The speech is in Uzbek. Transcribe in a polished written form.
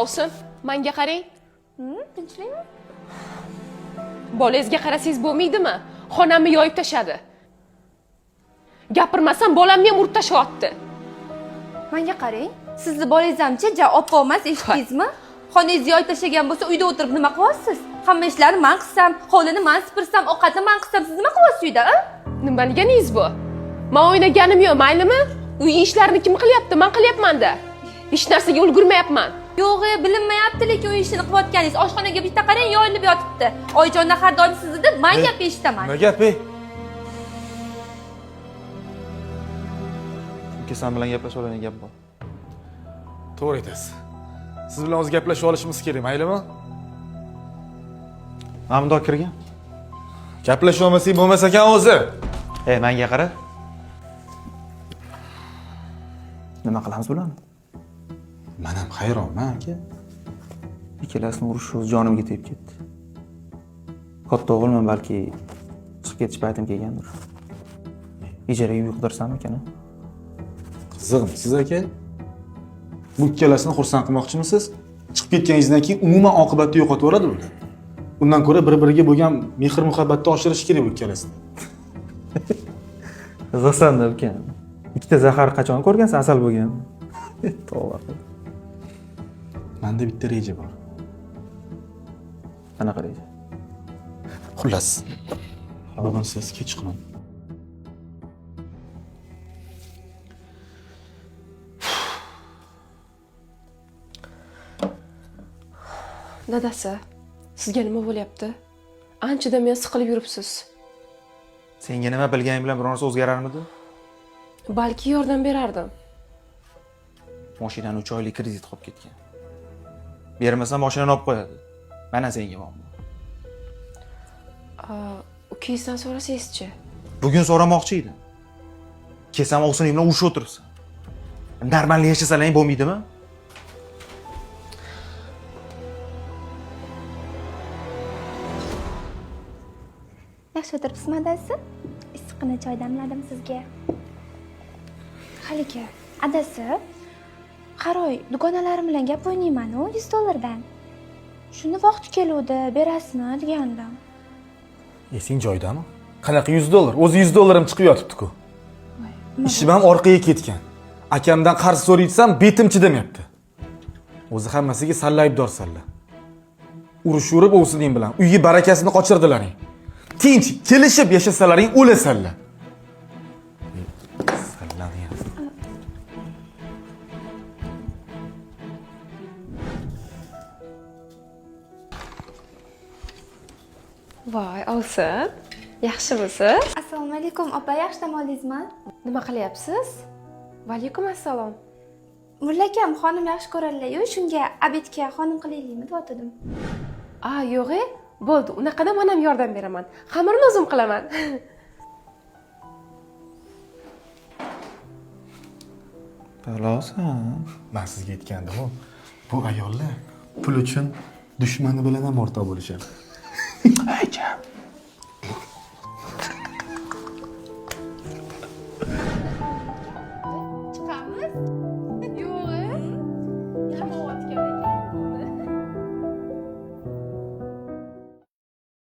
Ovsin, manga qarang. Tinchlikmi? Bolangizga qarasangiz bo'lmaydimi? Xonamni yoyib tashladi. Gapirmasam bolamni ham urib tashlayapti. Menga qarang. Sizni bolangiz hamchi ja oppoq emas, eshitdingizmi? Xonangizni yoyib tashlagan bo'lsa, uyda o'tirib nima qilyapsiz? Hamma ishlarni man qilsam, hovlini man sipirsam, ovqatni man qilsam, siz nima qilyapsiz uyda, a? Nima deganingiz bu? Men o'ynaganim yo'q, maylimi? Uy ishlarini kim qilyapti? Men qilyapman-da. Hech narsaga ulgurmayapman. Yo'q, bilinmayapti, lekin uy ishini qilayotganingiz. Oshxonaga bitta qarang, yoyilib yotibdi. Oyijondan har doim sizni deb man gap eshitaman. Nima gap, ey? Uka, sen bilan gaplashib oladigan gap bor. To'g'ri aytasiz. Siz bilan o'zi gaplashib olishimiz kerak, maylimi? Mana bundoq kirgin. Gaplashib olmasak bo'lmas ekan o'zi. Ey, menga qara. Nima qilamiz bularni? Men ham hayronman, aka. Ikkalasini urushi o'zi jonimga tegib ketdi. Katta o'g'ilman, balki chiqib ketish paytim kelgandir. Ijaraga uy qidirsam ekan, a? Qiziqmisiz, aka? Bu ikkalasini xursand qilmoqchimisiz? Chiqib ketganingizdan keyin umuman oqibatni yo'qotib yuboradi bular. Undan ko'ra bir-biriga bo'lgan mehr-muhabbatni oshirish kerak bu ikkalasini. Qiziqsan-da, uka. Ikkita zahar qachon ko'rgansan asal bo'lgan? Tavba qil. Menda bitta reja bor. Qanaqa reja? Xullas, bugun siz kechqurun Dadasi, sizga nima bo'lyapti? Anchadan beri siqilib yuribsiz. Senga nima bilganing bilan biror narsa o'zgararmidi? Balki yordam berardim. Mashinani 3 oylik kredit qolib ketgan. Bermasam mashinani olib qo'yadi. Mana senga muammo. Ukangizdan so'rasangizchi? Bugun so'ramoqchi edim. Kelsam ovsining bilan urushib o'tiribsan. Normal yashasalaring bo'lmaydimi? Yaxshi o'tiribsizmi, adasi? Issiqqina choy damladim sizga. Haligi, adasi, har oy dugonalarim bilan gap o'ynayman-u 100 dollardan. Shuni vaqti keluvdi, berasizmi degandim. Esing joyidami? Qanaqa 100 dollar? O'zi 100 dollarim chiqib yotibdi-ku. Ishim ham orqaga ketgan. Akamdan qarz so'raysam, betim chidamayapti. O'zi hammasiga salla aybdor salla. Urushaverib ovsining bilan uyga barakasini qochirdilaring. Tinch, kelishib yashasalaring o'lasanlar. Sallani ham. Voy, ovsin. Yaxshimisiz? Assalomu alaykum, opa, yaxshi dam oldingizmi? Nima qilyapsiz? Vaalaykum assalom. Mulla akam xonim yaxshi ko'radilar-yu, shunga obedga xonim qilaylikmi deyotgandim. A, yo'q-e, bo'ldi. Unaqada men ham yordam beraman. Xamirni o'zim qilaman. Balosan. Men sizga aytgandim-ku, bu ayollar pul uchun dushmani bilan ham o'rtoq bo'lishadi. Ay, jam.